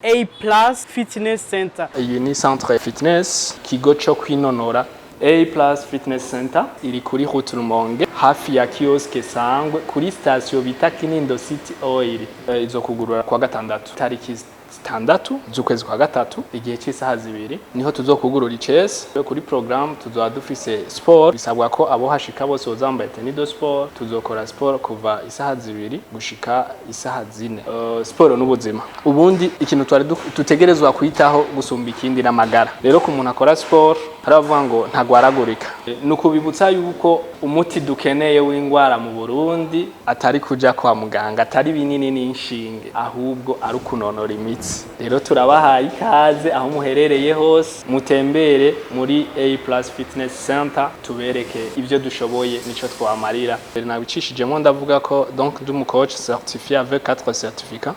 A Plus Fitness Center. Iyi ni centre fitness, ikigo cyo kwinonora. A Plus Fitness Center iri kuri route Rumonge, hafi ya kiosque Sangwe, kuri station bita Kinindo City Oil. Izo kugurura kwa gatandatu, tariki 6 z'ukwezi kwa gatatu, igihe cy'isaha 2 niho tuzokugurura icese. Kuri programme tuzoba dufise sport. Bisabwa ko abo hashika bose bazambaye tenue de sport. Tuzokora sport kuva isaha 2 gushika isaha 4. Sport n'ubuzima. Ubundi ikintu twari dutegerezwa kwitaho gusumba ikindi n'amagara. Rero ku muntu akora sport, hari abavuga ngo ntagwaragurika. Ni ukubibutsa yuko umuti dukeneye w'indwara mu Burundi atari kuja kwa muganga, atari binini n'inshinge, ahubwo ari ukunonora imitsi. Rero turabahaye ikaze aho muherereye hose, mutembere muri A Plus Fitness Center, tubereke ibyo dushoboye nico twamarira. Nabicishijemo ndavuga ko donc ndi umu coach certifié avec 4 certificats.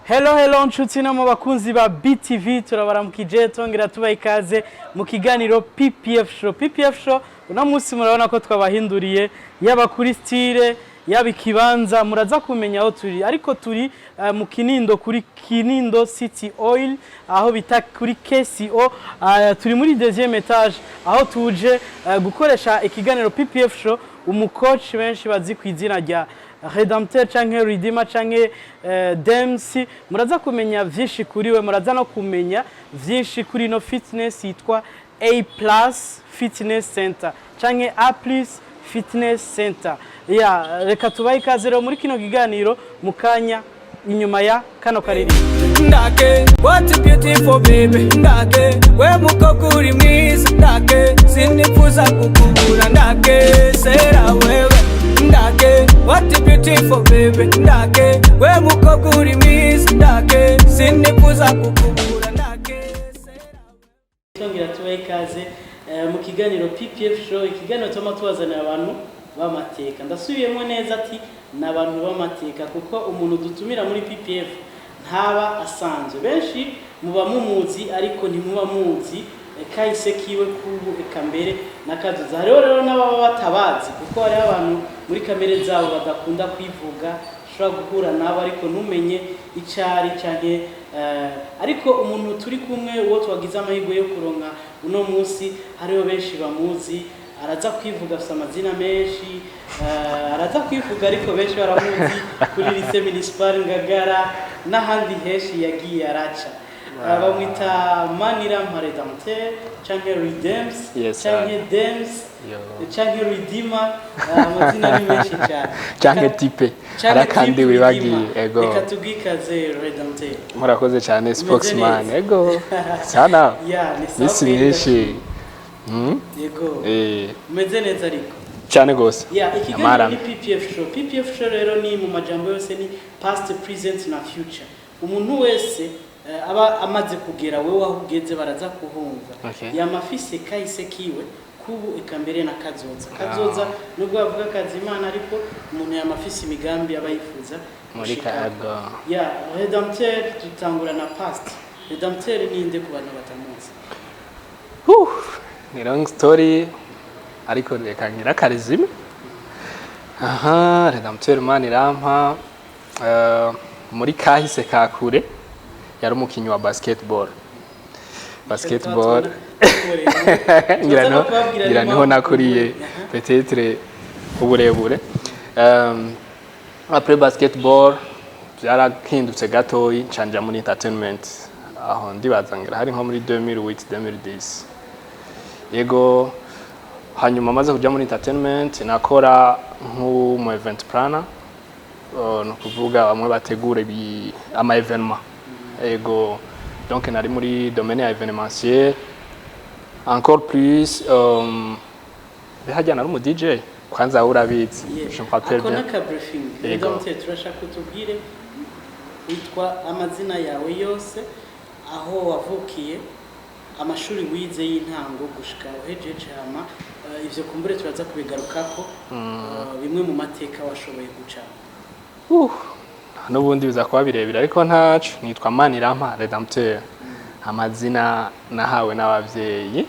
Hello hello, nshuti no mu bakunzi ba BTV, turabaramukije, tongera tubaha ikaze mu kiganiro PPF Show. PPF Show uno munsi murabona ko twabahinduriye, yaba kuri style, yaba ikibanza, muraza kumenya aho turi. Ariko turi mu Kinindo, kuri Kinindo City Oil, aho bita kuri KCO. Turi muri deuxième étage, aho tuje gukoresha ikiganiro PPF Show. Umu coach benshi bazi ku izina rya Redempteur canke Redeemer canke Dems, muraza kumenya vyinshi kuri we, muraza no kumenya vyinshi kuri no fitness yitwa A Plus Fitness Center canke A Plus Fitness Center. Ya, reka tubahe ikaze rero muri kino kiganiro mu kanya, inyuma ya kano karirimbo. Ndake, what a beautiful baby. Ndake, we mukobwa uri mwiza. Ndake, sinifuza kukubura. Ndake, sera wewe. Ndake, what a beautiful baby. Ndake, we mukobwa uri mwiza. Ndake, sinifuza kukubura. Ndake, sera. Tongera tubahe ikaze mu kiganiro PPF Show, ikiganiro tuma tubazanira abantu b'amateka. Ndasubiyemo neza ati ni abantu b'amateka, kuko umuntu dutumira muri PPF ntaba asanzwe. Benshi muba mumuzi, ariko ntimuba muzi kahise kiwe kubu, eka mbere n'akazoza. Hariho rero n'ababa batabazi, kuko hariho abantu muri kamere zabo badakunda kwivuga. Ushobora guhura nabo ariko ntumenye icari canke ariko umuntu turi kumwe, uwo twagize amahirwe yo kuronka uno munsi, hariho benshi bamuzi. Araza kwivuga, afite amazina menshi, araza kwivuga, ariko benshi baramuzi kuri lycée municipal Ngagara n'ahandi henshi yagiye araca. Bamwita Manira Redempteur canke Redeems canke Dems Yo. canke Redeemer. Amazina ni menshi cyane. Canke Type. Canke hari akandi Type wibagiye. Redeemer. Ego. Reka tubwikaze, Redempteur. Murakoze cyane, spokesman. Neza. Ego sana. Ya, ni sawa. Misi Kweli. myinshi. Yego. Umeze neza ariko? Cyane gose. Ya, ikiganiro Amara. ni PPF Show. PPF Show rero ni mu majambo yose ni past, present na future. Umuntu wese aba amaze kugera wewe aho ugeze, baraza kuhumva. Yama afise kahise kiwe kubu, eka mbere na kazoza. Kazoza, nubwo bavuga kazimana, ariko umuntu yama afise imigambi aba yifuza Muri gushikako. kago. Ya, Redempteur, dutangura na past. Redempteur ninde ku bantu batamuzi? Huh, ni long story, ariko reka ngira aka résumé. Aha Redempteur Manirama, muri kahise ka kure yari umukinyi wa basketball. Basketball ngira no ngira niho nakuriye peut-être uburebure. Après basketball byarahindutse gatoyi, ncanja muri entertainment. Aho ndibaza ngira hari nko muri 2008, 2010. Yego. Hanyuma maze kuja muri entertainment, nakora nk'umu event planner, ni ukuvuga bamwe bategura ama événement. Ego, donc nari muri domaine ya événementiel. Encore plus, hajya nari umu DJ kwanza, urabizi, je me rappelle Ako bien. n'aka briefing. Yego. Redempteur, turashaka utubwire witwa amazina yawe yose, aho wavukiye, amashuri wize y'intango gushika uhejeje, hama ivyo kumbure turaza kubigarukako, bimwe mu mateka washoboye gucamo. N'ubundi biza kuba birebire, ariko ntaco. Nitwa Manirama Redempteur, amazina nahawe n'abavyeyi.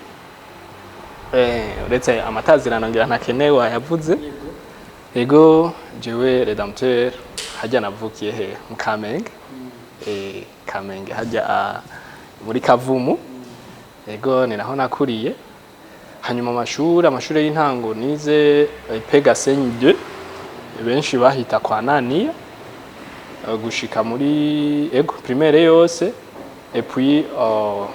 Uretse amatazirano ngira ntakenewe yavuze. Yego. Ego, jewe Redempteur hajya navukiye he? Mu Kamenge. Kamenge hajya muri Kavumu. Ego, ni naho nakuriye. Hanyuma amashuri y'intango nize Pegasenyi 2, benshi bahita kwa Naniya, gushika muri ego primaire yose, et puis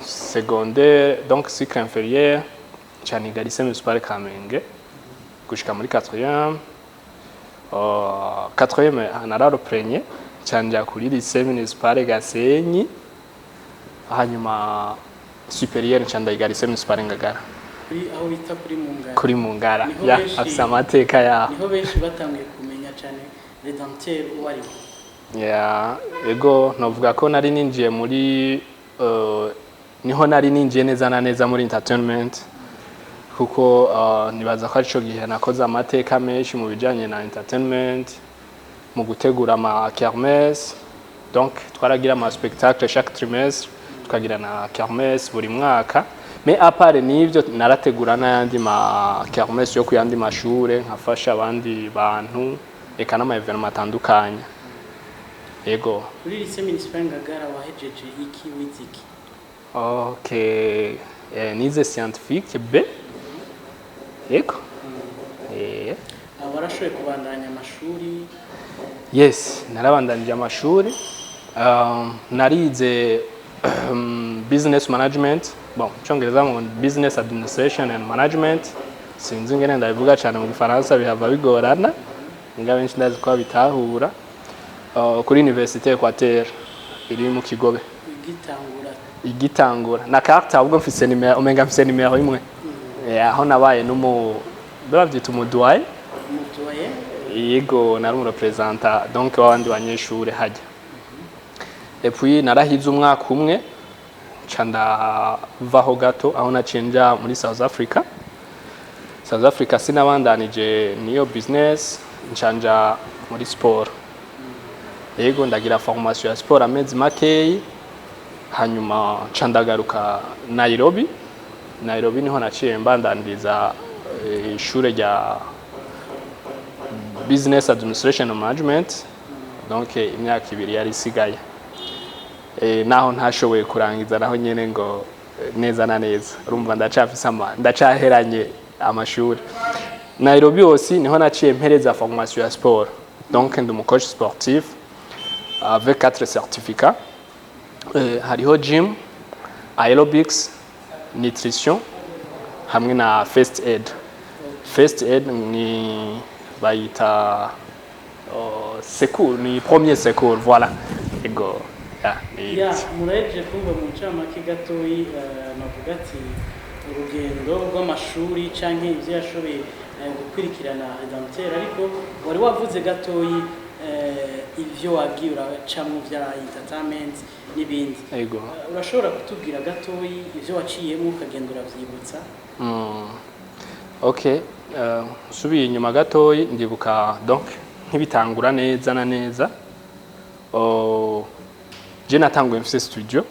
secondaire, donc cycle inférieur, caniga lycée municipal Kamenge gushika muri 4e. 4e nararoprenye, canja kuri lycée municipal Gasenyi, hanyuma supérieur nca ndayiga lycée municipal Ngagara. Kuri aho bita kuri Mungara. Kuri Mungara. Niho Ya, benshi- afise amateka yaho. Niho benshi batangiye kumenya cyane Redempteur uwo ari we. Ya, ego, novuga ko nari ninjiye muri niho nari ninjiye neza na neza muri entertainment, kuko nibaza ko arico gihe nakoze amateka menshi mu bijanye na entertainment, mu gutegura ama kermesse. Donc twaragira ama spectacle chaque trimestre, tukagira na kermesse buri mwaka. Mais à part n'ivyo, narategura n'ayandi ma kermesse yo ku yandi mashure, nkafasha abandi bantu, eka n'ama événement atandukanye, yego. Kuri lycée municipal Ngagara wahejeje iki? Wize iki? Ok, nize scientifique B. Yego. Aba warashoboye kubandanya amashuri? Yes, narabandanije amashuri. Narize business management. Bon, mu Cyongereza ngo business administration and management. Sinzi ingene ndabivuga cyane mu Gifaransa, bihava bigorana. Nga benshi ndazi ko babitahura. Kuri Université Equateur iri mu Kigobe. Igitangura. Igitangura na carte, ahubwo mfise nimero, umenga mfise nimero imwe. Aho nabaye n'umu, bavyita umudoyen. Umudoyen. Yego, nari umureprésentant donc w'abandi banyeshure hajya. Et puis narahize umwaka umwe, nca ndavaho gato, aho naciye nja muri South Africa. South Africa sinabandanije niyo business, nca nja muri sport. Yego, ndagira formation ya sport amezi makeyi, hanyuma nca ndagaruka Nairobi. Nairobi niho naciye mbandaniriza ishure rya business administration and management, donc imyaka 2 yari isigaye. Naho ntashoboye kurangiza naho nyene ngo neza na neza, urumva ndacafise ama ndacaheranye amashuri. Nairobi aussi niho naciye mpereza formation ya sport, donc ndi umu coach sportif avec quatre certificats. Hariho gym, aerobics, nutrition hamwe na first aid. First aid ni bayita secours, ni premier secours, voilà. Ego, ya, ni Ya, murahejeje kumva mu ncamake gatoyi, navuga ati urugendo rw'amashuri canke ivyo yashoboye gukurikirana Redempteur. Ariko wari wavuze gatoyi ivyo wagiye uracamwo vya entertainment n'ibindi. Ego. Urashobora kutubwira gatoyi ivyo waciyemo, ukagenda uravyibutsa? Ok, nsubiye inyuma gatoyi, ndibuka donc nk'ibitangura neza na neza. Oh, je natanguye mfise studio,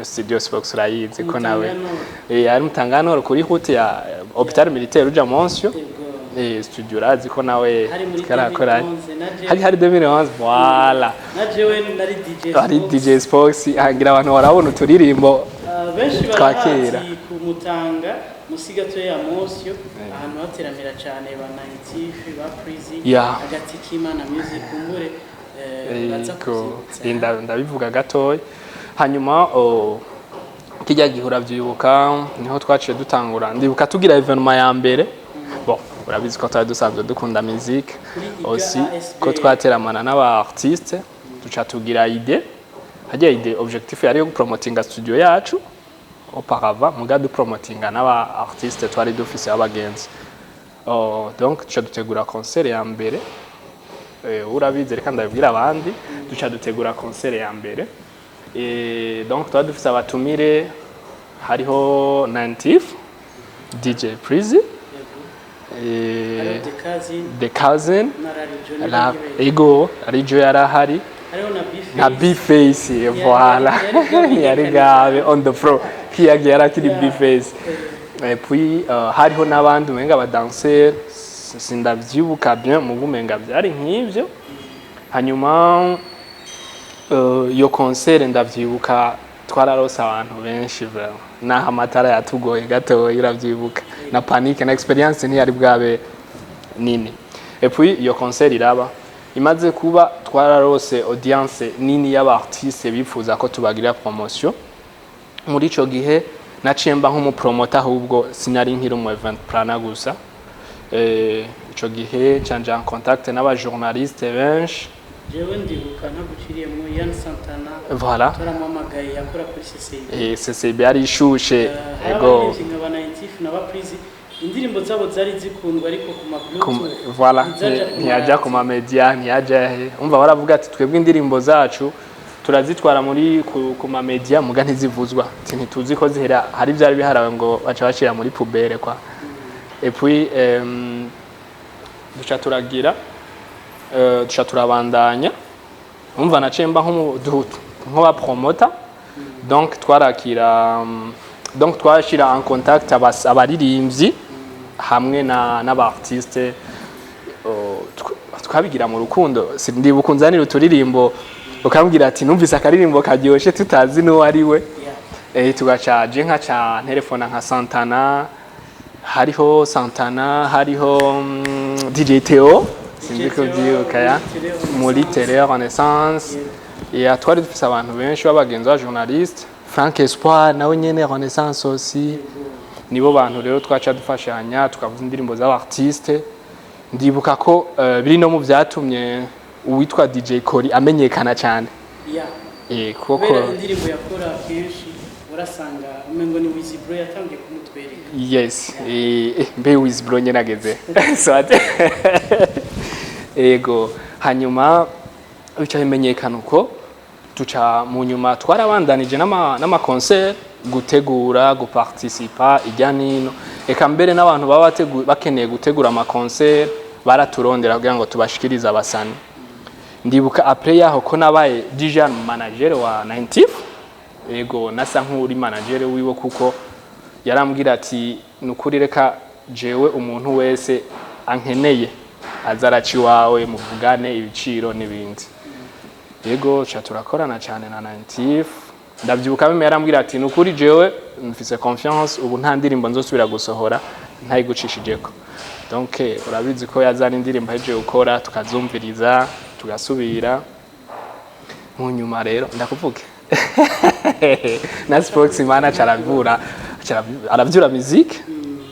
studio Spox, urayizi ko nawe. Mutangano. Ari Mutangano, kuri route ya hôpital militaire uja Monsio. Ego. Studio urazi ko nawe Hari muri twarakora. 2011 na jewe- Hari 2011, voilà. Na jewe nari DJ Hari Spox. DJ Spox, hangira abantu barabona uturirimbo Benshi twa kera. barahazi ku Mutanga, musi gato ya Mosyo, ahantu hateramira cyane ba Native, ba Prizi, Hagati k'Imana Music, kumbure uraza Ego, kuvyibutsa. Ndabivuga gatoya. Hanyuma kijya gihe urabyibuka, niho twaciye dutangura, ndibuka tugira événement ya mbere. Bon, urabizi ko twari dusanzwe dukunda musique Kuri Iga aussi, ASB. ko twateramana n'aba artiste, duca tugira idée hajya. Idée, objectif yari yo gupromotinga studio yacu auparavant, muga dupromotinga n'aba artiste twari dufise abagenzi. Oh, donc duca dutegura concert ya mbere. Urabizi, reka ndabibwira abandi. Duca dutegura concert ya mbere. Donc twari dufise abatumire, hariho Nantif, DJ Prizy, Hariho The Cousin. The Cousin. Na Rari Johnny. Ego, Arijo yarahari. Hariho na B-Face. Na B-Face, voilà. Yari Yari gabe. gabe on the floor kiyagiye yarakiri. Yeah. B-Face. Et puis hariho n'abandi umenga aba danseurs, sindavyibuka bien, mugu umenga vyari nk'ivyo. Hanyuma iyo concert ndavyibuka twararose abantu benshi vraiment, naho amatara yatugoye gatoya, uravyibuka, na panique na expérience ntiyari bwabe nini. Et puis iyo concert iraba, imaze kuba twararose audience nini y'aba artiste bifuza ko tubagirira promotion. Muri ico gihe naciye mba nk'umu promoteur, ahubwo sinari nkiri umu event planner gusa. Ico gihe nca en contact n'aba journaliste benshi. Jewe ndibuka ntaguciriyemo, Yan Santana Voilà. turamuhamagaye, yakora kuri CCIB. CCB yari ishushe. Hari Ego. abaririmbyi nka ba Natif na ba Prizi, indirimbo zabo zari zikundwa ariko ku ma Bluetooth Voilà. ntizaja ku Ntiyaja ku ma média, ntiyaja he. Umva, baravuga ati twebwe indirimbo zacu turazitwara muri ku ma média, muga ntizivuzwa. Ati ntituzi ko zihera, hari byari biharawe ngo baca bashira muri poubelle quoi. Et puis duca turagira duca turabandanya. Umva, naciye mba nk'uba promoteur, donc twarakira donc twashira en contact abaririmbyi hamwe na n'aba artiste. Oh, twabigira mu rukundo. Ndibuka unzanira uturirimbo, ukambwira ati numvise akaririmbo karyoshe, tutazi n'uwo ari we. Tugaca je nkaca ntelefona nka Santana, hariho Santana, hariho DJ Theo, sinzi ko Theo, ubyibuka ya muri muri Télé Télé Renaissance. Ya, twari dufise abantu benshi b'abagenzi ba journaliste, Frank Espoir nawe nyene Renaissance aussi. Nibo bantu rero twaca dufashanya, tukavuza indirimbo z'aba artiste. Ndibuka ko biri no mu vyatumye uwitwa DJ Kori amenyekana cyane. Kuko Kubera indirimbo yakora kenshi warasanga umengo ni Wizibro yatangiye kumutwereka. Yes, mbe Wizbro nyene ageze soit. Ego, hanyuma bica bimenyekana uko. Tuca mu nyuma twarabandanije n'ama concert, gutegura, guparticipa ijya nino, eka mbere n'abantu baba bakeneye gutegura ama concert baraturondera kugira ngo tubashikirize abasani. Ndibuka après yaho ko nabaye DJ manager wa 90. Ego, nasa nk'uri manager wiwe, kuko yarambwira ati nukuri reka jewe umuntu wese ankeneye aza araca iwawe, muvugane ibiciro n'ibindi. Yego, ca turakorana cyane na 90. Ndavyibuka même yarambwira ati nukuri jewe mfise confiance, ubu nta ndirimbo nzosubira gusohora ntayigucishijeko. Donc urabizi ko yazana indirimbo ahejeje gukora, tukazumviriza, tugasubira mu nyuma. Rero ndakuvuge na spokesman aca aravura, aca aravyura musique.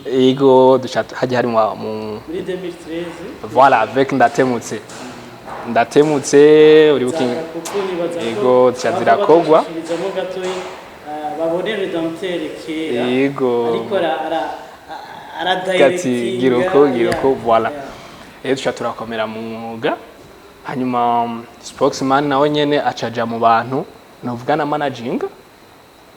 Ego, duca hajya hari mu Muri 2013. Voilà, avec Ndatemutse. Ndatemutse uribuka? Kuko nibaza ko Ego, zica zirakogwa. baba gatoyi, babone Redempteur kera. Ariko ara Gati gira uko, gira uko, voilà. Rero duca turakomera mu mwuga. Hanyuma spokesman nawe nyene acaja mu bantu novuga na managing,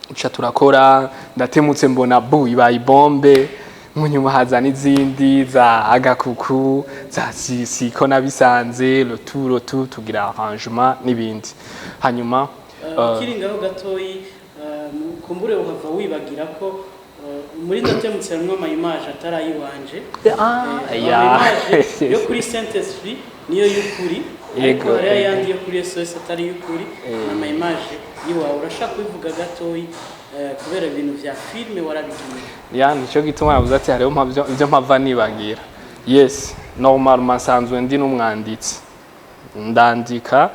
duca turakora Ndatemutse, mbona bu ibaye bombe. Mu nyuma haza n'izindi za Agakuku, za Siko nabisanze, rotu rotu, tugira arrangement n'ibindi. Hanyuma Ukiri ngaho gatoyi, kumbure uhava wibagira ko muri Ndatemutse harimwo ama image atari ayiwanje. Ama image yo kuri Saint Esprit niyo y'ukuri, ariko hariyo ayandi yo kuri SOS atari y'ukuri. Ama image yiwawe urashaka kubivuga gatoyi, kubera ibintu vya filme warabigiye. Ya, nico gituma navuze ati hariho ivyo mpava nibagira. Yes, normalement nsanzwe ndi n'umwanditsi, ndandika,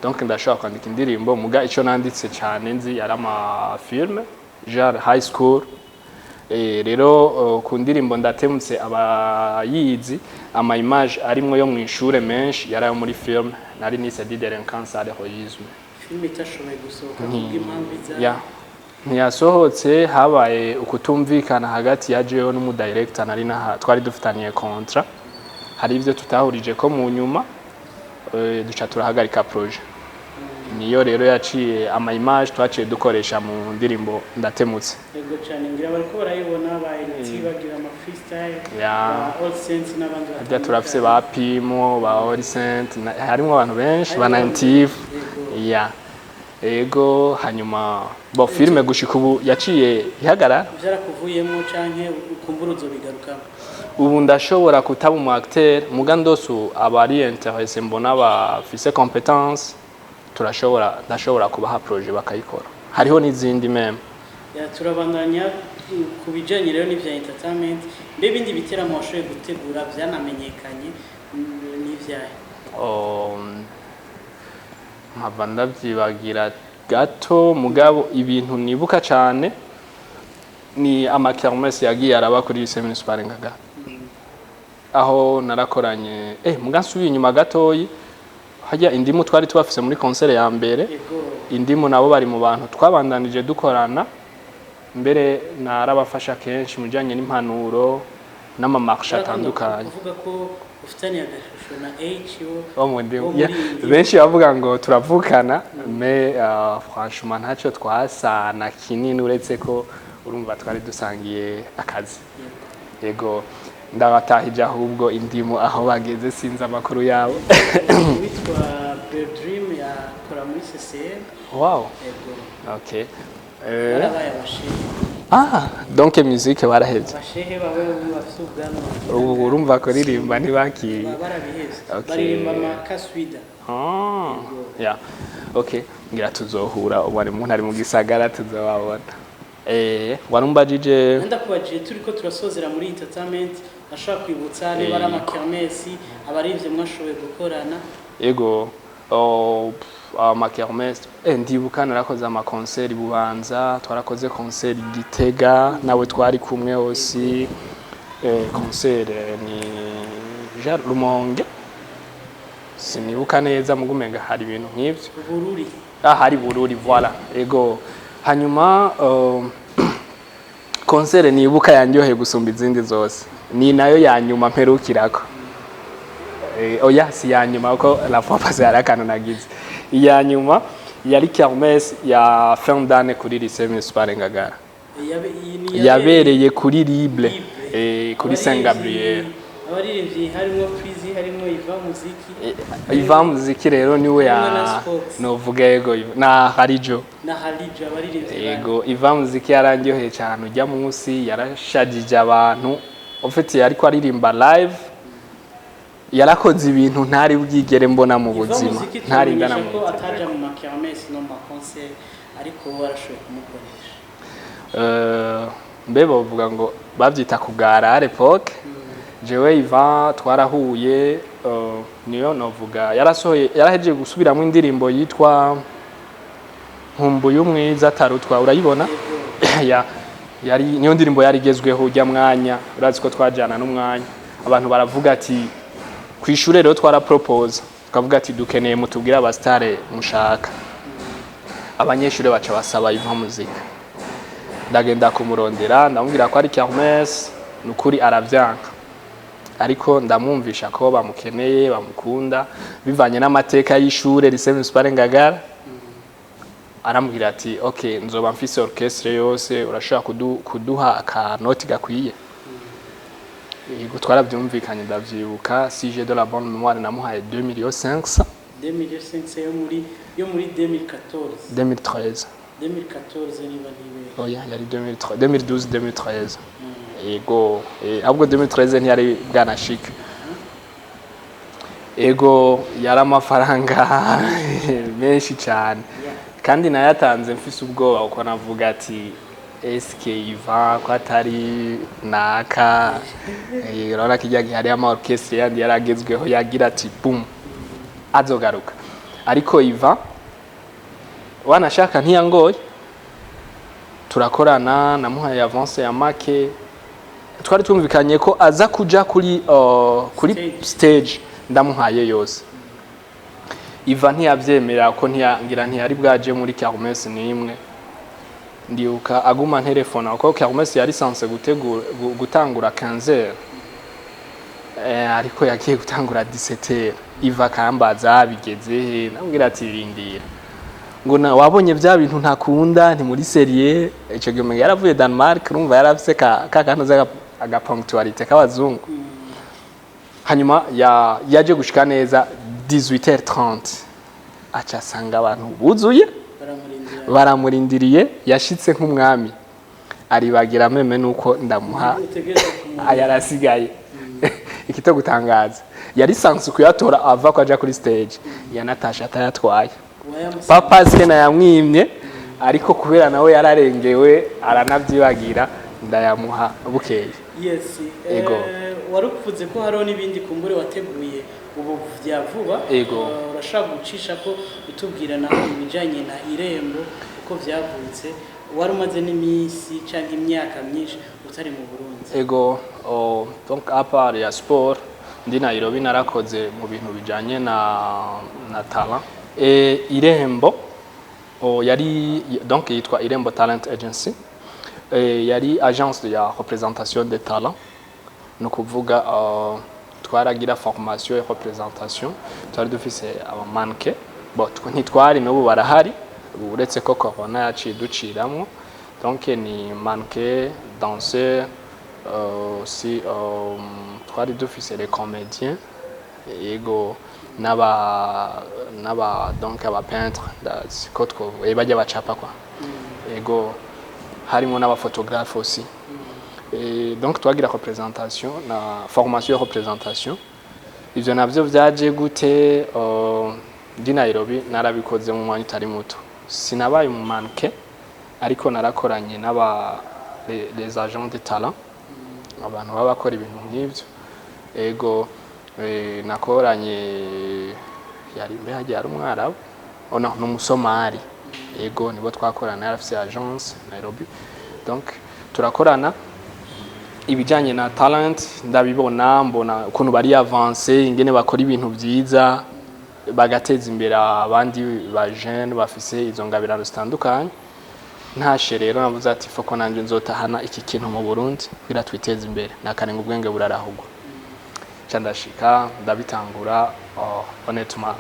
donc ndashobora kwandika indirimbo, muga ico nanditse cyane nzi yari ama film genre high school. Rero ku ndirimbo Ndatemutse, abayizi, ama image arimwo yo mu ishure menshi yari ayo muri film nari nise Di délinquance à l'héroïsme. Filme itashoboye gusohoka kubw'impamvu iza. Ya, ntiyasohotse, habaye ukutumvikana hagati ya jewe n'umu director nari naha twari dufitaniye contrat. Hari ibyo tutahurije ko mu nyuma duca turahagarika projet. Niyo rero yaciye ama image twaciye dukoresha mu ndirimbo Ndatemutse. Ego cyane, ngira bariko barayibona ba LT bagira ama freestyle, ba All Saints n'abandi. Harya turafise ba Pimo, ba All Saint, harimo abantu benshi ba 90. Yego. Ya. Ego, hanyuma bo filime gushika ubu yaciye ihagarara. Vyarakuvuyemo canke ukumbura uzobigarukamo? Ubu ndashobora kutaba umu acteur, muga ndosu aba ari intéressé, mbona bafise compétence, turashobora, ndashobora kubaha projet bakayikora. Hariho n'izindi même. Ya, turabandanya ku bijanye rero n'ivya entertainment. Mbe ibindi biteramo washoboye gutegura vyanamenyekanye n'ivyahe? Mpava ndavyibagira gato, mugabo ibintu nibuka cane ni amakermesse yagiye araba kuri lycée municipal Ngagara, aho narakoranye muga nsubiye inyuma gatoyi, hajya Indimu twari tubafise muri concert ya mbere. Indimu nabo bari mu bantu twabandanije dukorana, mbere narabafasha kenshi mu bijanye n'impanuro n'amamarché atandukanye. Kuvuga ko ufitaniye agashusho na H wo mu Ndimu. Wo muri Indimu. Benshi bavuga ngo turavukana, mais franchement ntacyo twasana kinini, uretse ko urumva twari dusangiye akazi. Yego, ndabatahije ahubwo Indimu aho bageze, sinzi amakuru yabo. Witwa Bedream yakora muri CCR. Yego. Okay. Barabaye abashehe. Ah, donc musique barahevye? Abashehe babe bafite ubwanwa. Ubu urumva kuririmba ntibaki Baba barabihevye. Okay. Baririmba amakaswida. Ah, yeah. Okay, ngira tuzohura ubu ari umuntu ari mu gisagara, tuzobabona. Warumbajije. Ndakubajije, turiko turasozera muri entertainment, ashobora kwibutsa niba ari amakermesse, abarivye mwashoboye gukorana. Ego, oh, amakermesse. Ndibuka narakoze amaconcert Bubanza, twarakoze concert Gitega, nawe twari kumwe aussi. Concert ni Jean Rumonge. Sinibuka neza, mugumenga hari ibintu nk'ivyo. Bururi. Ah, hari Bururi, voilà. Ego. Hanyuma concert nibuka yanyoheye gusumba izindi zose ni nayo ya nyuma mperukirako. Oya, si ya nyuma, kuko la fois passée hari akantu nagize. Iya nyuma yari kermesse ya fin d'année kuri lycée municipal Ngagara. Iyi ni Yabereye kuri Libre. Libre. Kuri Saint Gabriel. Abaririmbyi harimo Fizi, harimo Iva Muziki. Iva Muziki rero niwe Harimo na ya Sports. novuga, yego, na Harijo. Na Harija, abaririmbyi bane. Yego, Iva Muziki yarandyoheye cyane ujya munsi, yarashagije abantu. Ufite ariko aririmba live, yarakoze ibintu ntari bwigere mbona mu Iva buzima. Muziki Ntari turamenyesha ko ndana. ataja mu makermesse no mu maconcert, ariko wowe warashoboye kumukoresha. Mbe bavuga ngo babyita kugara à l'époque. Jewe Ivan twarahuye, niyo novuga yarasohoye, yarahejeje gusubiramo indirimbo yitwa Nkumbuye Umwiza Tarutwa, urayibona? Ya, yari niyo ndirimbo yari igezweho ujya mwanya. Urazi ko twajyana n'umwanya, abantu baravuga ati ku ishure rero twarapropose, tukavuga ati dukeneye mutubwire abasitare mushaka. Abanyeshuri baca basaba Ivan Muzika. Ndagenda kumurondera, ndamubwira ko ari kermesse, nukuri aravyanka, ariko ndamwumvisha ko bamukeneye, bamukunda bivanye n'amateka y'ishure lycée municipal Ngagara. Arambwira ati ok, nzoba mfise orchestre yose, urashobora kuduha akanoti gakwiye? Yego, twarabyumvikanye. Ndavyibuka, si j'ai de la bonne mémoire, namuhaye 2 millions 500. 2 millions 500 yo muri 2014? 2013. 2014 niba ntibeshye. Oya, yari 2013, 2012, 2013. Yego, ahubwo 2013 ntiyari bwanashika. Ego, yari amafaranga menshi cyane. Kandi nayatanze mfise ubwoba, kuko navuga ati eske Ivan ko atari naka? Urabona ko irya gihe hariyo ama orchestre yandi yaragezweho, yagira ati boom, azogaruka. Ariko Ivan wanashaka ntiyangoye, turakorana, namuhaye avance ya make. Twari tumvikanye ko aza kuja kuri Stage. stage, ndamuhaye yose. Iva ntiyavyemera, ko ntiyangira, ntiyari bwaje muri kermesse n'imwe. Ndibuka aguma ntelefona, kuko kermesse yari censé gutegura gutangura 15h, ariko yagiye gutangura 17h. Iva akambaza bigeze he, namubwira ati rindira, ngo na wabonye bya bintu ntakunda, nti muri sérieux. Ico gihe umenga yaravuye Denmark, urumva yarafise ka kantu aga ponctualité k'abazungu. Hanyuma yaje gushika neza 18h30, aca asanga abantu buzuye. Baramurindira. Baramurindiriye, yashitse nk'umwami, aribagira même nuko ndamuha utegereza kumurindira. Aya arasigaye. Ikito gutangaza, yari censé kuyatora ava ko aja kuri stage, yanatashe atayatwaye. Wayamusize. Papa Skena yamwimye, ariko kubera nawe yararengewe aranavyibagira, ndayamuha bukeye. Yes. Ego. Wari uvuze ko hariho n'ibindi kumbure wateguye ubu vya vuba. Ego. Urashaka gucisha ko utubwira naho ibijanye na Irembo uko vyavutse? Wari umaze n'iminsi cyangwa imyaka myinshi utari mu Burundi. Ego, oh, donc à part ya sport, ndi Nairobi narakoze mu bintu bijanye na talent e, Irembo, oh, yari donc yitwa Irembo Talent Agency. Yari agence ya représentation des talents, ni ukuvuga twaragira formation et représentation. Twari dufise aba mannequins, bon, ntitwari, n'ubu barahari, uretse ko corona yaciye duciramwo. Donc ni mannequin, danseur, aussi twari dufise les comédiens, yego, n'aba donc aba peintre, siko twovuga, bajya bacapa kwa, yego, harimo n'aba photographe aussi. Et donc twagira représentation na formation et représentation. Ivyo navyo vyaje gute? Ndi Nairobi narabikoze mu mwanya utari muto. Sinabaye mu mannequin, ariko narakoranye n'aba les agents de talent, abantu baba bakora ibintu nk'ivyo. Ego, nakoranye, yari mbe hagiye ari umwarabu, oh no, ni umusomali, ego, nibo twakorana, yarafise agence Nairobi. Donc turakorana ibijanye na talent, ndabibona, mbona ukuntu bari avancé, ingene bakora ibintu byiza, bagateza imbere abandi ba jeune bafise izo ngabirano zitandukanye. Ntashe rero navuze ati foko nanje nzotahana iki kintu mu Burundi kugira twiteze imbere, nakarenga ubwenge burarahugwa. Ca ndashika ndabitangura. Oh, honnêtement,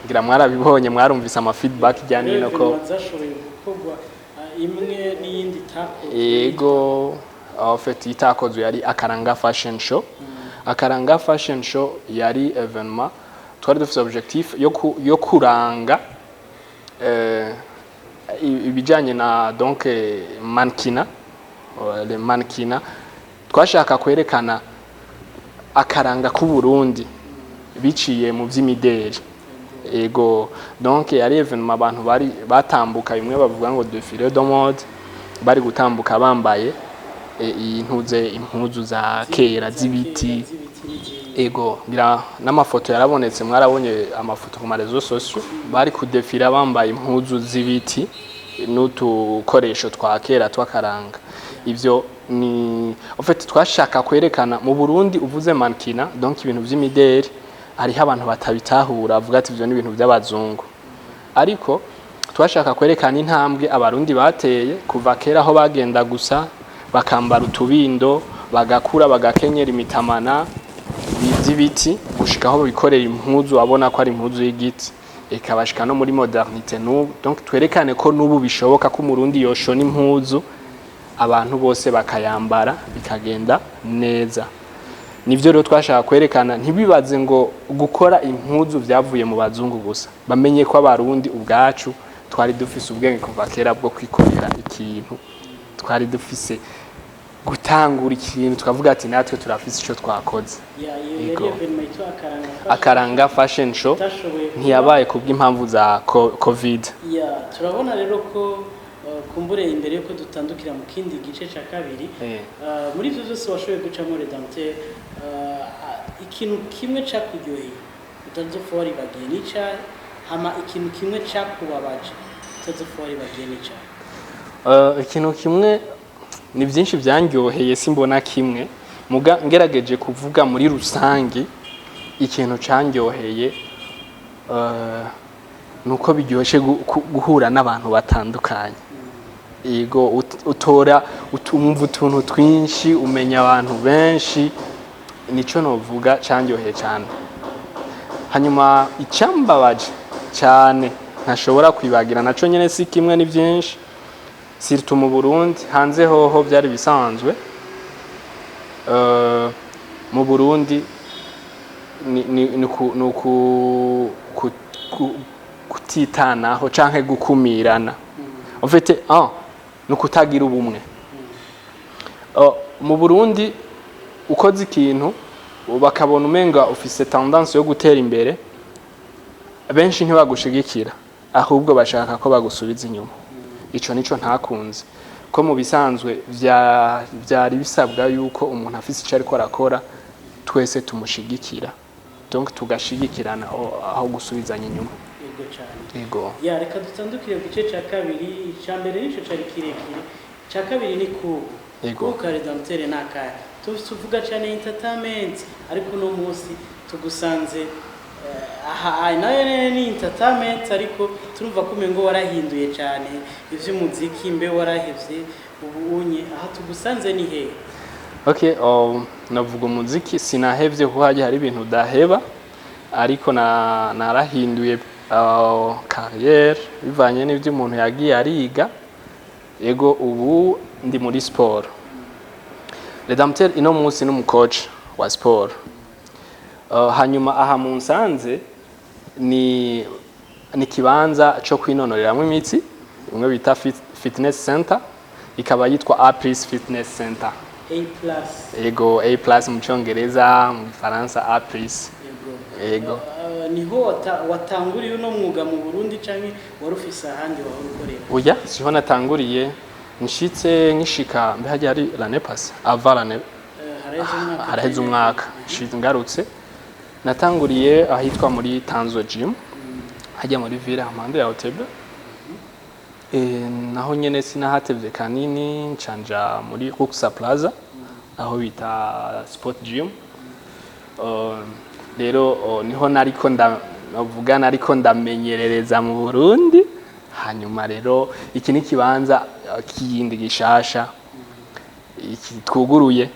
ngira mwarabibonye, mwarumvise ama feedback ijya nino ko Événements zashoboye gukorwa, imwe n'iyindi itakozwe. Yego, en fait itakozwe yari Akaranga Fashion Show. Akaranga Fashion Show yari événement twari dufite objectif yo kuranga ibijyanye na donc mannequinat, le mannequinat. Twashaka kwerekana akaranga k'u Burundi biciye mu by'imideri. Ego, donc yari événement abantu bari batambuka, bimwe bavuga ngo défilé de mode, bari gutambuka bambaye intuze, impuzu za kera z'ibiti. Z'ibiti n'izindi. Ego, ngira n'amafoto yarabonetse, mwarabonye amafoto ku ma réseaux sociaux, bari kudefira bambaye impuzu z'ibiti n'utukoresho twa kera tw'akaranga. Ivyo ni en fait twashaka kwerekana mu Burundi, uvuze mannequinat, donc ibintu vy'imideri, hariho abantu batabitahura, avuga ati ivyo ni ibintu by'abazungu, ariko twashaka kwerekana intambwe abarundi bateye kuva kera, aho bagenda gusa bakambara utubindo, bagakura bagakenyera imitamana by'ibiti, gushika aho bikorera impuzu abona ko ari impuzu y'igiti, ikabashika no muri modernité n'ubu. Donc twerekane ko n'ubu bishoboka ko umurundi yoshona impuzu abantu bose bakayambara bikagenda neza. Nivyo rero twashaka kwerekana, ntibibaze ngo gukora impuzu vyavuye mu bazungu gusa, bamenye ko abarundi ubwacu twari dufise ubwenge kuva kera bwo kwikorera ikintu, twari dufise gutangura ikintu tukavuga ati natwe turafise ico twakoze. Ya, iyo yari Yego. événement yitwa Akaranga Fashion. Akaranga Fashion Show. Itashoboye kuba. Ntiyabaye kubw'impamvu za covid. Ya, turabona rero ko kumbure imbere yuko dutandukira mu kindi gice cya kabiri, muri ibyo byose washoboye gucamo, Redempteur, ikintu kimwe cyakuryoheye utazopfa waribagiye n'icyayi, hama ikintu kimwe cyakubabaje utazopfa waribagiye n'icyayi? Ikintu kimwe, ni byinshi byandyoheye, simbona kimwe, muga ngerageje kuvuga muri rusange, ikintu candyoheye nuko biryoshye guhura n'abantu batandukanye. Yego, utora utumva utuntu twinshi, umenya abantu benshi, nico novuga candyoheye cyane. Hanyuma icyambabaje cyane ntashobora kwibagira, naco nyene si kimwe, ni byinshi, surtout mu Burundi. Hanze hoho byari bisanzwe. Mu Burundi ni ku, ku, Kutitanaho canke gukumirana, en fait, un ni ukutagira ubumwe. Mu Burundi ukoze ikintu bakabona umenga ufise tendance yo gutera imbere, benshi ntibagushigikira, ahubwo bashaka ko bagusubiza inyuma. Ico nico ntakunze, ko mu bisanzwe vyari bisabwa yuko umuntu afise ico ariko arakora twese tumushigikira, donc tugashigikirana aho gusubizanya inyuma. Yego cyane. Yego. Ya, reka dutandukire ku gice cya kabiri. Icya mbere nico cari kirekire, icya kabiri ni kubu. Yego. Kubu ka Redempteur ni akahe? Tuvuga cyane entertainment, ariko uno munsi tugusanze aha aha nayo nyene ni entertainment, ariko turumva ko umengo warahinduye cyane ivy'umuziki, mbe warahevye ubu unye aha tugusanze ni hehe? Okay, navuga umuziki sinahevye, kuko hagiye hari ibintu udaheba, ariko narahinduye carrière bivanye n'ivyo umuntu yagiye ariga. Ego, ubu ndi muri sport. Redempteur ino munsi n'umu coach wa sport. Hanyuma aha mu Nsanze ni kibanza cyo kwinonoreramwo imitsi, imwe bita fitness center, ikaba yitwa A Plus Fitness Center. A Plus. Ego, A Plus mu Cyongereza, mu Gifaransa A Plus. Yego. Ego. Niho watanguriye uno mwuga mu Burundi, canke wari ufise ahandi wahora ukorera? Oya, siho natanguriye. Nshitse nkishika, mbe hajya hari l'année passée, avant l'année. Haraheze umwaka. Haraheze umwaka. Nshitse ngarutse, natanguriye ahitwa muri Tanzo Gym, hajya muri ville hampande ya hôtel. Naho nyene sinahatevye kanini, ncanja muri Ruxa Plaza aho bita Sport Gym. Rero niho nariko navuga nariko ndamenyerereza mu Burundi. Hanyuma rero iki ni ikibanza kiyindi gishasha iki twuguruye.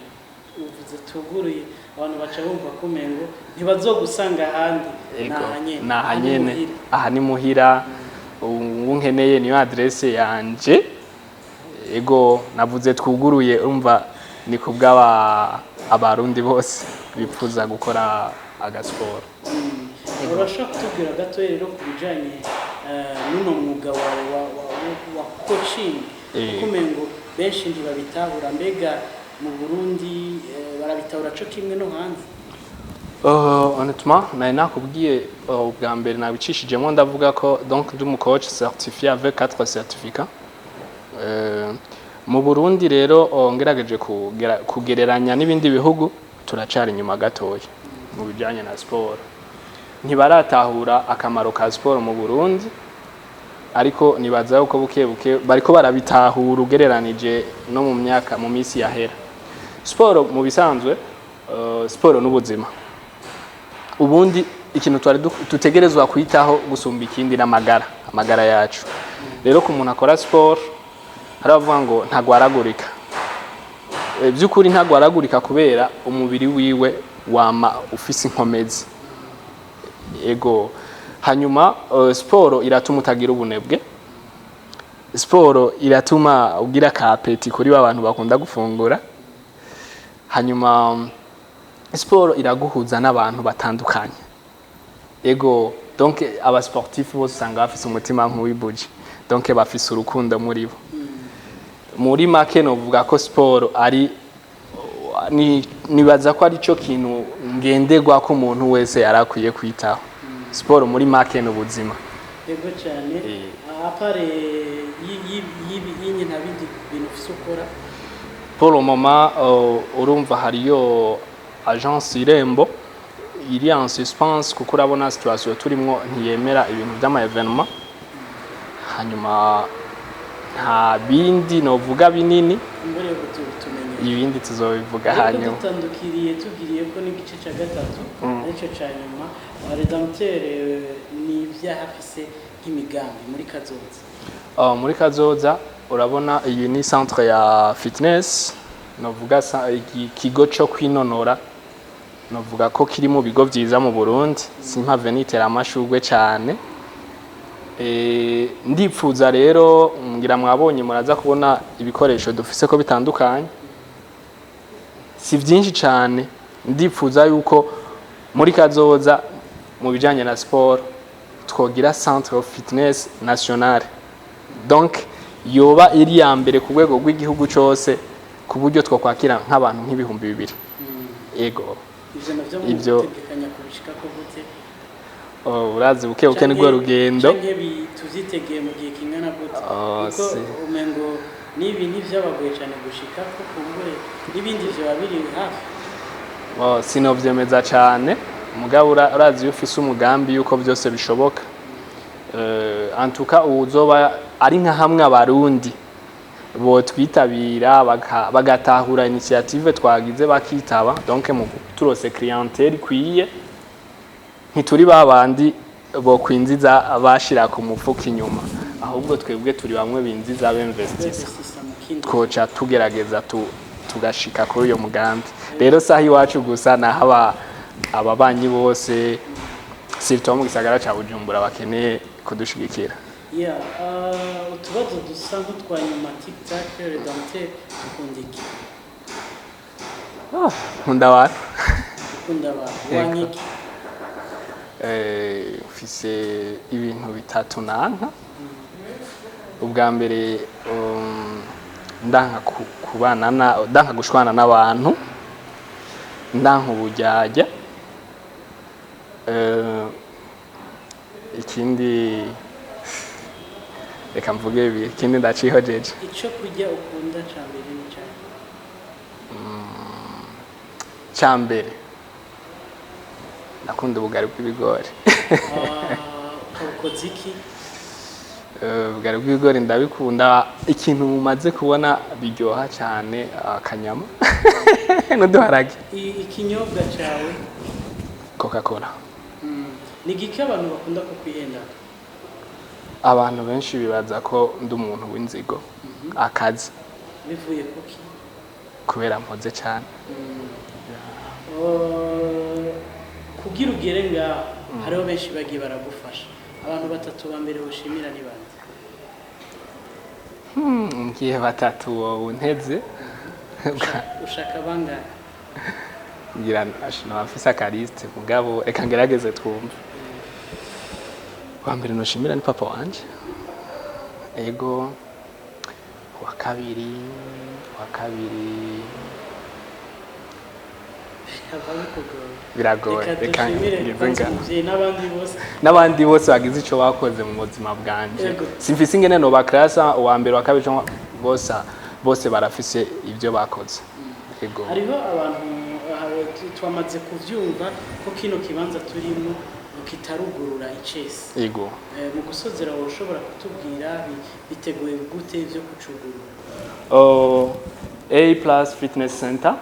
Uvuze tuguruye, abantu baca bumva ko umengo ntibazogusanga ahandi. Ego, nahanyene. Nahanyene, aha ni muhira. Ubu nkeneye niyo adresse yanje. Ego, navuze twuguruye, urumva ni kubw'aba abarundi bose bipfuza gukora agasiporo. Urashobora kutubwira gato rero ku bijanye n'uno mwuga wawe wa coaching? Kuko umengo benshi ntibabitahura. Mbega mu Burundi barabitahura co kimwe no hanze? Honnêtement, nari nakubwiye ubwa mbere nabicishijemo, ndavuga ko donc ndi umu coach certifié avec quatre certificats. Mu Burundi rero ngerageje kugereranya n'ibindi bihugu, turacari inyuma gatoya mu bijanye na siporo. Ntibaratahura akamaro ka siporo mu Burundi, ariko nibaza yuko buke buke bariko barabitahura ugereranije no mu myaka, mu minsi yahera. Siporo mu bisanzwe, siporo n'ubuzima. Ubundi ikintu twari dutegerezwa kwitaho gusumba ikindi n'amagara, amagara yacu. Rero ku muntu akora siporo, hari abavuga ngo ntagwaragurika. By'ukuri ntagwaragurika, kubera umubiri wiwe wama ufise inkomezi. Ego, hanyuma siporo iratuma utagira ubunebwe, siporo iratuma ugira ka appétit kuri ba bantu bakunda gufungura, hanyuma siporo iraguhuza n'abantu batandukanye. Ego, donc aba sportif bose usanga bafise umutima nk'uw'ibuji, donc bafise urukundo muri bo. Muri make novuga ko siporo ari nibaza ko ari cyo kintu ngenderwa ko umuntu wese yari akwiye kwitaho. Siporo muri make ni ubuzima. Yego cyane. À part y'inye, nta bindi bintu ufise ukora? Pour le moment, urumva hariyo agence Irembo iri en suspense, kuko urabona situation turimwo ntiyemera ibintu by'ama événement. Hanyuma nta bindi novuga binini. Imbere yo tumenyera. Ibindi tuzobivuga Ariko hanyuma. Dutandukiriye tugiriye ko n'igice cya gatatu, aricyo cya nyuma. Redempteur ni ibyaha afise nk'imigambi muri kazoza? Muri kazoza, urabona iyi ni centre ya fitness, novuga ikigo cyo kwinonora, novuga ko kiri mu bigo vyiza mu Burundi, simpave nitera amashurwe cyane. Ndipfuza rero, ngira mwabonye, muraza kubona ibikoresho dufise ko bitandukanye, si byinshi cyane. Ndipfuza yuko muri kazoza mu bijanye na siporo twogira centre of fitness nationale, donc yoba iri ya mbere ku rwego rw'igihugu cyose, ku buryo twokwakira nk'abantu nk'ibihumbi 2. Ego. Ivyo navyo mutegekanya kubishikako gute? Oh, urazi, buke buke nibwo rugendo. Canke tuvyitegeye mu gihe kingana gute? Oh, Kuko umengo n'ibi ntivyabagoye cane gushikako, kumbure n'ibindi vyoba biri hafi. Oh, sinovyemeza cane, mugabo urazi iyo ufise umugambi yuko byose bishoboka. Antuka uzoba ari nka hamwe Abarundi botwitabira, bagatahura initiative twagize, bakitaba, donc mu turose clientèle ikwiye, ntituri babandi bokwinziza bashira ku mufuka inyuma, ahubwo twebwe turi bamwe binziza b'investisa. Investisa mu kindi. Twoca tugerageza tugashika kuri uyo mugambi. Rero saha iwacu gusa, naho ababanyi bose, surtout abo mu gisagara ca Bujumbura, bakeneye kudushigikira. Yeah, utubazo dusa nk'utwa nyuma. Tic tac, Redempteur, ukunda iki? Oh, nkunda abantu. Ukunda abantu. Yego. Wanka iki? Mfise ibintu bitatu nanka. Ubwa mbere, ndanka kubana na, ndanka gushwana n'abantu, ndanka uburyarya. Ikindi, reka mvuge bibiri, ikindi ndacihojeje. Ico kurya ukunda ca mbere ni cahe? Ca mbere, ndakunda ubugari bw'ibigori. Ah, ukabukoza iki? Ubugari bw'ibigori ndabikunda. Ikintu mumaze kubona biryoha cyane, akanyama n'uduharage. Ikinyobwa cawe? Coca Cola. Ni giki abantu bakunda kukwihenda? Abantu benshi bibaza ko ndi umuntu w'inzigo, akazi. Bivuye kuki? Kubera mpoze cyane. Kugira ugere ngaho, hariho benshi bagiye baragufasha. Abantu batatu ba mbere boshimira ni bande? Mbwiye batatu wowe unteze. Ushaka bangahe? Ngira nabafise aka liste, mugabo reka ngerageze twumve. Wa mbere noshimira ni papa wanje. Ego. Wa kabiri Hava bikugora. Biragoye. Reka Reka dushimire ngeze kwanza ngaho. umuvyeyi n'abandi bose. N'abandi bose bagize ico bakoze mu buzima bwanje. Yego. Simfise ingene noba classa uwa mbere, wa kabiri canke bose. Bose barafise ibyo bakoze. Ego. Hariho abantu twamaze kuvyumva ko kino kibanza turimo kitarugurura icese. Ego. Mu gusozera, wowe ushobora kutubwira biteguye gute vyo kucugurura? Oh, A Plus Fitness Center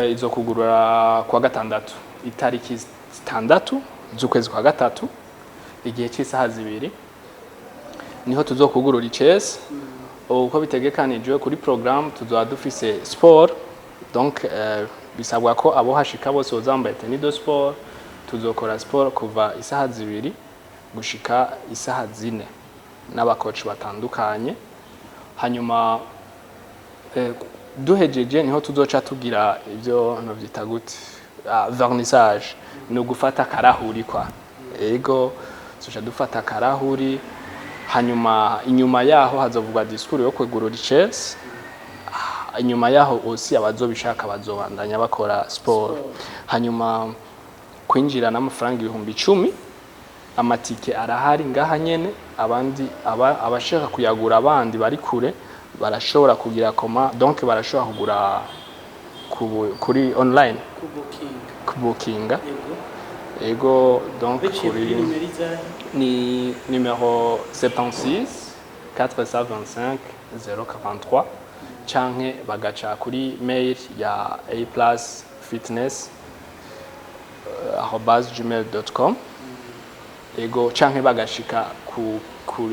izokugurura kuwa gatandatu, itariki 6 z'ukwezi kwa gatatu, igihe cy'isaha 2 niho tuzokugurura icese. Uko bitegekanijwe kuri programme, tuzoba dufise sport, donc bisabwa ko abo hashika bose bazambaye tenue de sport. Tuzokora sport kuva isaha 2 gushika isaha 4 n'aba coach batandukanye. Hanyuma duhejeje niho tuzoca tugira ibyo novyita gute, vernissage, ni ugufata akarahuri kwa. Ego, tuzoca dufata akarahuri. Hanyuma inyuma yaho hazovugwa discours yo kwegurura icese. Inyuma yaho aussi abazobishaka bazobandanya bakora sport. Hanyuma kwinjira n'amafaranga 10,000. Amatike arahari ngaha nyene. Abandi abashaka kuyagura, abandi bari kure barashobora kugira koma, donc barashobora kugura kuri online. Kubukinga. Kubukinga. Yego. Ego, donc Biciye kuri kuri nimero izahe? Ni numéro 76 425 043, canke bagaca kuri mail ya A Plus Fitness @gmail.com. Ego, canke bagashika ku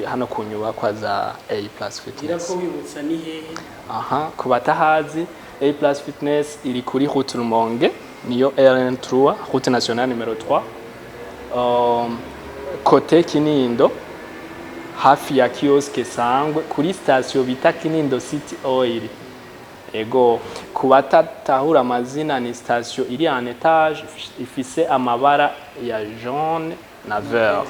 hano ku nyubakwa za A Plus Gira Fitness. ko wibutsa ni hehe. Aha, ku batahazi, A Plus Fitness iri kuri route Rumonge, niyo RN3, route nationale numéro 3, côté Kinindo, hafi ya kiosque Sangwe, kuri station bita Kinindo City Oil. Ego, ku batatahura amazina, ni station iri en étage, ifise amabara ya jaune na vert.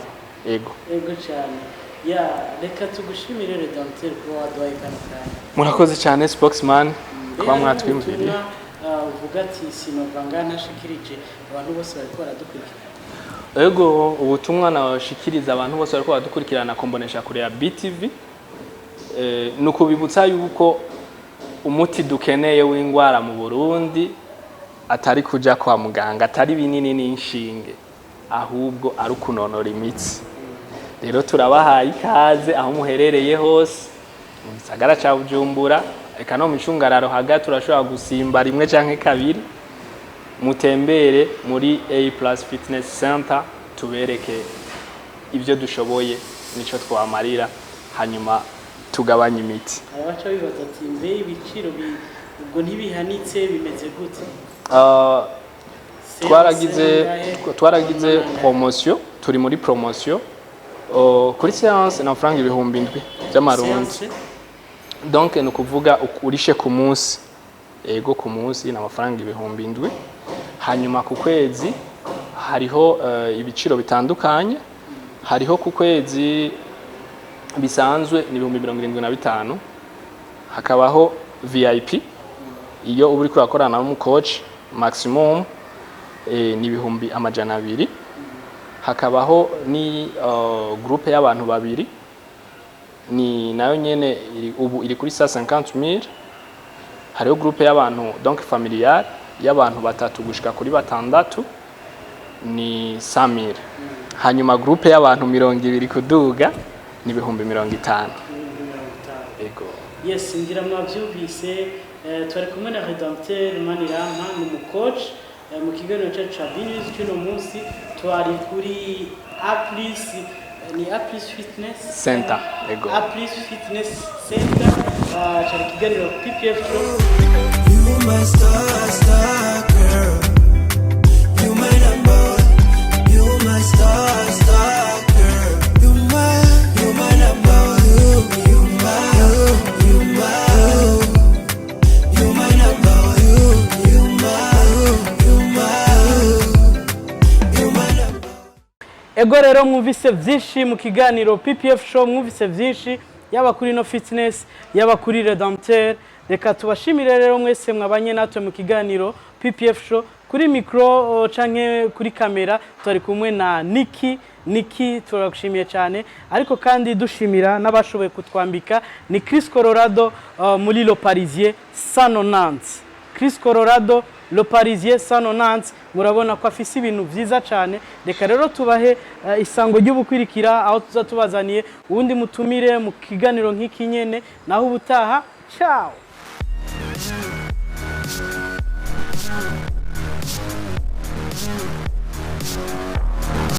Ego. Ego cyane. Ya, reka tugushimire, Redempteur, kuba waduhaye kano kanya. Murakoze cyane, spokesman, kuba Mbere mwatwimviriye. ubutumwa, uvuga ati sinova ngaha ntashikirije abantu bose bariko baradukurikira. Ego, ubutumwa nabashikiriza abantu bose bariko baradukurikirana kumbonesha kure ya BTV, ni ukubibutsa yuko umuti dukeneye w'indwara mu Burundi atari kuja kwa muganga, atari binini n'inshinge, ahubwo ari ukunonora imitsi. Rero turabahaye ikaze aho muherereye hose mu gisagara ca Bujumbura, eka no mu micungararo hagati urashobora gusimba rimwe canke kabiri, mutembere muri A Plus Fitness Center, tubereke ibyo dushoboye nico twamarira, hanyuma tugabanye imiti. Hari abaca bibaza ati mbe ibiciro ubwo ntibihanitse, bimeze gute? Twaragize Angahe? Twaragize promotion, turi muri promotion. Kuri séance ni amafaranga 7000 by'amarundi. Séance? Donc ni ukuvuga urishe ku munsi. Ego, ku munsi ni amafaranga 7000. Hanyuma ku kwezi hariho ibiciro bitandukanye. Hariho ku kwezi bisanzwe ni 75,000, hakabaho VIP iyo uba uriko urakorana n'umucoach maximum, ni 200,000. Hakabaho ni groupe y'abantu babiri, ni nayo nyene ubu iri kuri 150,000. Hariho groupe y'abantu, donc familial, y'abantu batatu gushika kuri batandatu ni 100,000. Hanyuma groupe y'abantu 20 kuduga ni 50,000. 50,000. Ego. Yes, ngira mwabyumvise. Twari kumwe na Redempteur Manirampa, ni umucoach, mu kiganiro cyacu ca B-News cy'uno munsi. Twari kuri A Plus, ni A Plus Fitness Center, ego. A Plus Fitness Center. Cari ikiganiro PPF Show. You my star, star girl. You my number one. You my star, star girl. You my number one. You my, you my, you my number one. You my, you my, you my number. Ego rero, mwumvise byinshi mu kiganiro PPF Show, mwumvise byinshi yaba kuri no fitness, yaba kuri Redempteur. Reka tubashimire rero mwese mwabanye natwe mu kiganiro PPF Show. Kuri micro canke kuri kamera turi kumwe na Niki. Niki, turagushimiye cyane, ariko kandi dushimira n'abashoboye kutwambika, ni Chris Colorado, muri Le Parisien 190. Chris Colorado, Le Parisien 190, murabona ko afise ibintu vyiza cyane. Reka rero tubahe isango ry'ubukwirikira, aho tuza tubazaniye uwundi mutumire mu kiganiro nk'iki nyene. Naho ubutaha, ciao.